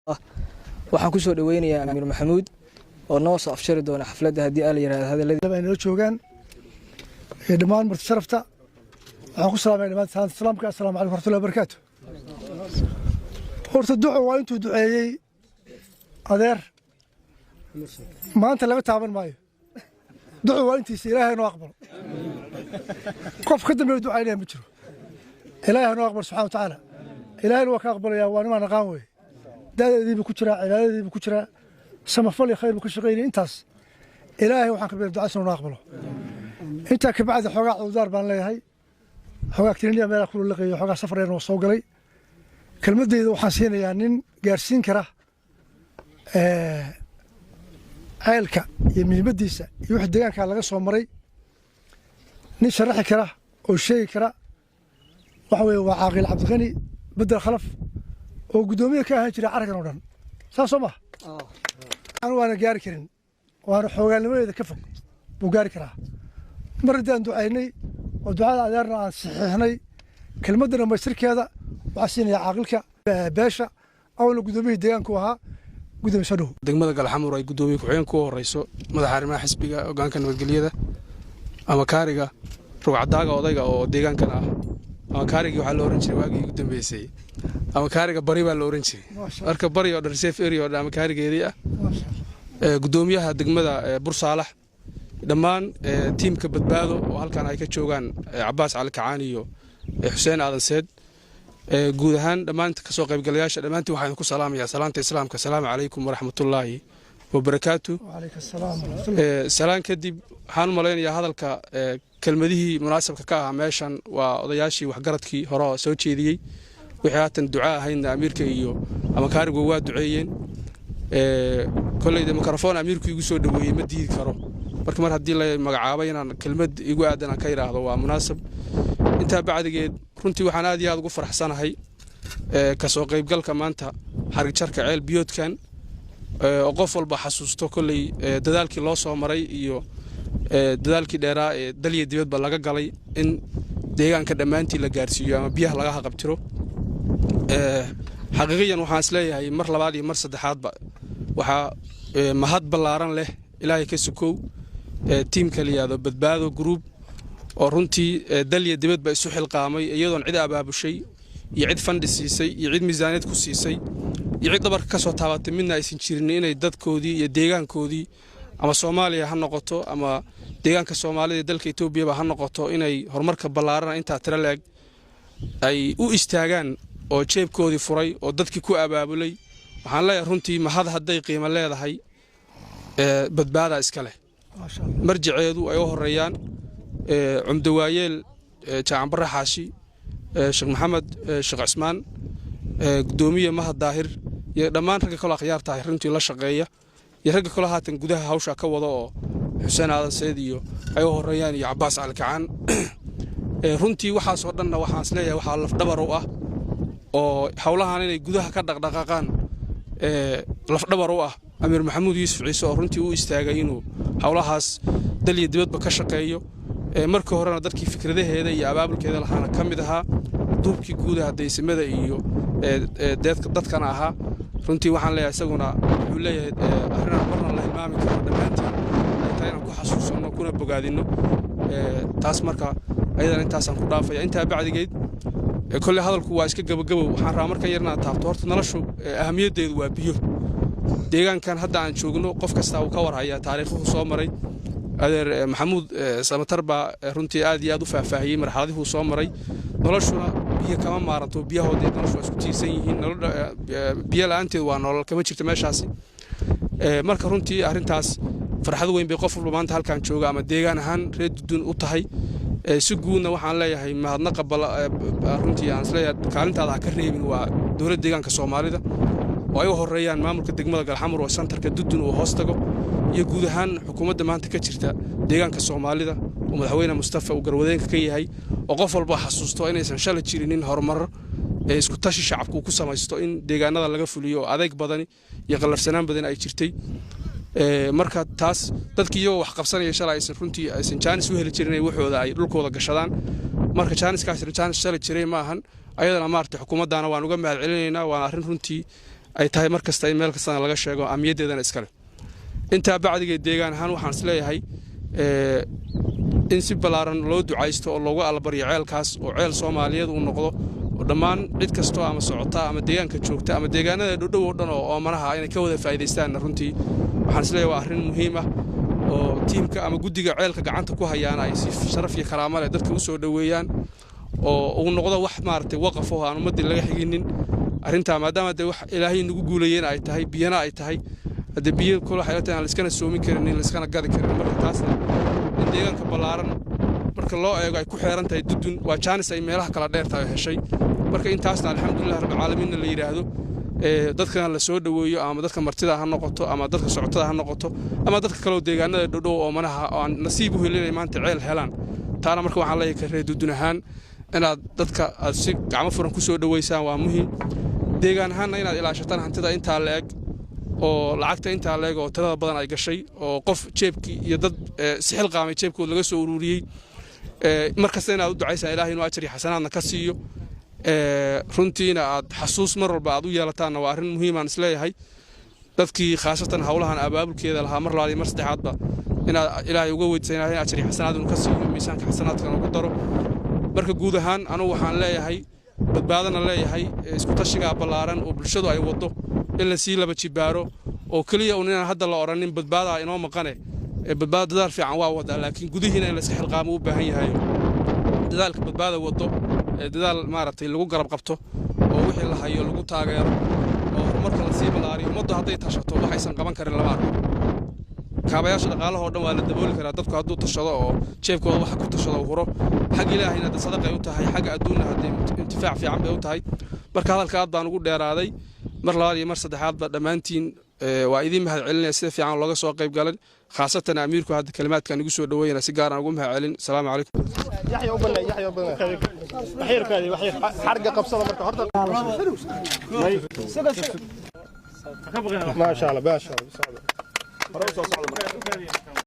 Waxaan kusoo dhaweynayaa Amiir Maxamuud oo noo soo afjari doona xafladda, haddii aa la yidhahdo hadalladii. Ay nala joogaan iyo dhammaan marti sharafta, waxaan ku salaamaya dhammaan salaanta islaamka: assalaamu calaykum waraxmatullahi wabarakaatu. Horta duco waa intuu duceeyey adeer, maanta laga taaban maayo. Duco waa intiisa. Ilaahay noo aqbalo. Qof ka dambeeya ducaynaya ma jiro. Ilaahay noo aqbalo, subxana wa tacaala. Ilaahayna waa ka aqbalaya. Waa nimaan aqaan weye. Da'deediibuu ku jiraa, cibaadadiibuu ku jiraa, samafal iyo khayr buu ka shaqaynaya intaas. Ilaahay waxaan ka bari ducadiisa noo aqbalo. Intaa ka bacdi, xoogaa cudurdaar baan leeyahay. Xoogaa kliniya meelaa kula liqayo, xoogaa safar yar oo soo galay. Kelmadeyda waxaan siinayaa nin gaarsiin kara ceelka iyo muhiimaddiisa iyo wixii deegaanka laga soo maray. Nin sharaxi kara oo sheegi kara waxa weeye waa Caaqil Cabdiqani Bedel Khalaf, oo guddoomiye ka ahaan jira carragan oo dhan. Saas soo maha? Anu waana gaari karin, waana xoogaalnimadeeda ka fog buu gaari karaa. Mar haddii aan ducaynay oo ducada adeerna aan saxiixnay, kelmadda dhamaystirkeeda waxaa siinaya caaqilka beesha, awalna guddoomiyihii deegaanku ahaa. Gudoomiye, soo dhow. Degmada Galxamur ay guddoomiye ku-xigeenka ku horeyso, madaxa arrimaha xisbiga, hogaanka nabadgelyada, ama kaariga rugcadaaga odayga oo deegaankan ah, ama kaarigii waxaa la oran jiray waagii ugu dambeysay, ama kaariga bari baa la oran jiray. Marka bari oo dhan, reserve area oo dhan, ama kaarigeedii ah, guddoomiyaha degmada Bursaalax, dhammaan tiimka Badbaado oo halkan ay ka joogaan Cabaas Cali Kacaan iyo Xuseen Aadan Seed, guud ahaan dhammaan kasoo qaybgalayaasha, dhammaantiin waxaan ku salaamayaa salaanta islaamka: asalaamu calaykum waraxmatullaahi wabarakaatu. Wacalayka asalaam waraxmatullah. Salaan kadib, waxaan u malaynayaa hadalka kelmadihii munaasabka ka ahaa meeshan waa odayaashii waxgaradkii hore oo soo jeediyey. Wixii haatan duca ahaydna amiirka iyo ama kaarigu waa duceeyeen. Kolleyda mikrofon amiirku igu soo dhoweeyey ma diidi karo. Marka mar haddii la magacaabay, inaan kelmad igu aadan aan ka idhaahdo waa munaasab. Intaa bacdigeed, runtii waxaan aad iyo aad ugu faraxsanahay kasoo qaybgalka maanta xarigjarka ceel biyoodkan, oo qof walba xasuusto kolley dadaalkii loo soo maray iyo dadaalkii dheeraa ee dalya dibadba laga galay in deegaanka dhammaantii la gaarsiiyo ama biyaha laga haqabtiro. Xaqiiqiyan waxaan isleeyahay, mar labaad iyo mar saddexaadba, waxaa mahad ballaaran leh, Ilaahay ka sukow, tiimka la yihahdo Badbaado Group, oo runtii dalya dibadba isu xilqaamay, iyadoon cid abaabushay iyo cid fandi siisay iyo cid miisaaniyad ku siisay iyo cid dhabarka ka soo taabatay midna aysan jirin, inay dadkoodii iyo deegaankoodii, ama Soomaaliya ha noqoto ama deegaanka Soomaalida ee dalka Etoobiyaba ha noqoto, inay horumarka ballaarana intaa tiro leeg ay u istaagaan, oo jeebkoodii furay oo dadkii ku abaabulay. Waxaan leeyahay, runtii mahad hadday qiimo leedahay, Badbaada iska leh. Maasha Allah. Marjaceedu ay u horeeyaan cumdawaayeel Jaacanbarre Xaashi, Sheekh Maxamed Sheekh Cismaan, guddoomiye Mahad Daahir iyo dhammaan ragga kaloo akhyaar tahay runtii la shaqeeya, iyo ragga kaloo haatan gudaha hawsha ka wada oo Xuseen Aadan Seyd iyo ay u horeeyaan iyo Cabaas Cali Kacaan. Runtii waxaasoo dhanna waxaan isleeyahay waxaa lafdhabar u ah oo howlahan inay gudaha ka dhaqdhaqaaqaan lafdhabar u ah Amiir Maxamuud Yuusuf Ciise, oo runtii u istaagay inuu howlahaas dal iyo dibadba ka shaqeeyo. Markii horena dadkii fikradaheeda iyo abaabulkeeda lahaana ka mid ahaa, duubkii guudaha daysimada iyo dadkana ahaa. Runtii waxaan leeyahay, isaguna wuxuu leeyahay arrinaan marna la hilmaami karo, dhammaantiin ay tahay inaan ku xasuusanno kuna bogaadinno taas. Marka ayadana intaasaan ku dhaafaya. Intaa bacdigeed, kolley hadalku waa iska gabagabow. Waxaan rabaa markan yar inaan taabto. Horta noloshu ahamiyaddeedu waa biyo. Deegaankan hadda aan joogno qof kasta uu ka warhayaa taariikhuhu soo maray. Adeer Maxamuud Samatar baa runtii aad iyo aad u faahfaahiyey marxaladihuu soo maray. Noloshuna biyo kama maaranto. Biyahoodii noloshu waa isku tiirsan yihiin. Biyo la'aanteed waa nolol kama jirto meeshaasi. Marka runtii arrintaas farxad weyn bay qof walba maanta halkan jooga ama deegaan ahaan reer Dudun u tahay. Si guudna waxaan leeyahay mahadnaqa runtii aan isleeyahay kaalintaada ha ka reebin waa dowladda deegaanka Soomaalida, oo ay u horeeyaan maamulka degmada Galxamur oo santarka Dudun uu hoos tago, iyo guud ahaan xukuumadda maanta ka jirta deegaanka Soomaalida oo madaxweyne Mustafa uu garwadeenka ka yahay, oo qof walba xasuusto inaysan shalay jirinin horumar ee isku tashi shacabku uu ku samaysto in deegaanada laga fuliyo, oo adeeg badani iyo qallafsanaan badan ay jirtay. Marka taas dadkii iyagoo wax qabsanaya shalay aysan runtii aysan jaanis u heli jirin inay waxooda ay dhulkooda gashadaan. Marka jaaniskaasina jaanis shalay jiray ma ahan. Ayadana maaragtay xukuumaddaana waan uga mahad celinaynaa. Waana arrin runtii Ay tahay mar kasta in meel kastana laga sheego ahmiyaddeedana iskale. Intaa bacdigeed, deegaan ahaan waxaan isleeyahay in si ballaaran loo ducaysto oo loogu allabaryo ceelkaas, oo ceel Soomaaliyeed uu noqdo, oo dhammaan cid kastoo ama socota ama deegaanka joogta ama deegaanada dhowdhow oo dhan oo oomanaha inay ka wada faa'iidaystaanna. Runtii waxaan isleeyahay waa arrin muhiim ah oo tiimka ama guddiga ceelka gacanta ku hayaana ay si sharaf iyo karaamo leh dadka u soo dhoweeyaan, oo uu noqdo wax maaragtay waqaf oo aan ummaddii laga xiginin arrintaa, maadaama dee wax Ilaahay nagu guulayeen ay tahay, biyana ay tahay. Haddee biyo kule waxay la tahay aan laiskana soomin karin, in laiskana gadi karin. Marka taasna in deegaanka ballaaran marka loo eego ay ku xeeran tahay Dudun, waa jaanis ay meelaha kala dheer tahay oo heshay. Marka intaasna alxamdulilah rabbilcaalamiinna la yidhaahdo, dadkana la soo dhoweeyo, ama dadka martida ha noqoto, ama dadka socotada ha noqoto, ama dadka kaleo deegaanada dhowdhow oomanaha oo aan nasiib u helin inay maanta ceel helaan. Taana marka waxaan leeyahay, reer Dudun ahaan inaad dadka aad si gacmo furan ku soo dhoweysaan waa muhiim. Deegaan ahaanna inaad ilaashataan hantida intaa la eg oo lacagta intaa la eg oo tirada badan ay gashay, oo qof jeebkii iyo dad sixil qaamay jeebkood laga soo ururiyey. Mar kasta inaad u ducaysaan Ilahay inuu ajar iyo xasanaadna ka siiyo, runtiina aad xasuus mar walba aad u yeelataanna waa arrin muhiimaan isleeyahay. Dadkii khaasatan howlahan abaabulkeeda lahaa, mar labaad iyo mar saddexaadba inaad Ilaahay uga weydiisan Ilahay ajar iyo xasanaad inuu ka siiyo, miisaanka xasanaadkana ugu daro. Marka guud ahaan anugu waxaan leeyahay, Badbaadana leeyahay, isku tashigaa ballaaran oo bulshadu ay waddo in la sii laba jibaaro, oo keliya un inaan hadda la odhanin Badbaadaa inoo maqane. Badbaada dadaal fiican waa wadaa, laakiin gudihiina in la iska xilqaamo u baahan yahay. Dadaalka Badbaada waddo dadaal maaragtay lagu garab qabto, oo wixii la hayo lagu taageero, oo horumarka la sii ballaariyo. Ummaddu hadday tashato, waxaysan qaban karin lama arko. Kaabayaasha dhaqaalaha oo dhan waa la dabooli karaa dadku hadduu tashado oo jeebkooda waxa ku tashado uu huro. Xag Ilaahayna de sadaqay u tahay, xagga adduunna haddee intifaac fiican bay u tahay. Marka hadalka aad baan ugu dheeraaday. Mar labaad iyo mar saddexaadba dhammaantiin waa idiin mahad celinaya sida fiican looga soo qayb galay, khaasatan amiirku hadda kalimaadkan igu soo dhaweeyana si gaar aan ugu mahad celin. Asalaamu calaykum. Yaxya u banay, Yaxya u banay, waxyar kaadi, waxyar xarga qabsada. Marka horta maasha Allah, maasha Allah. Hore u soo socda marka.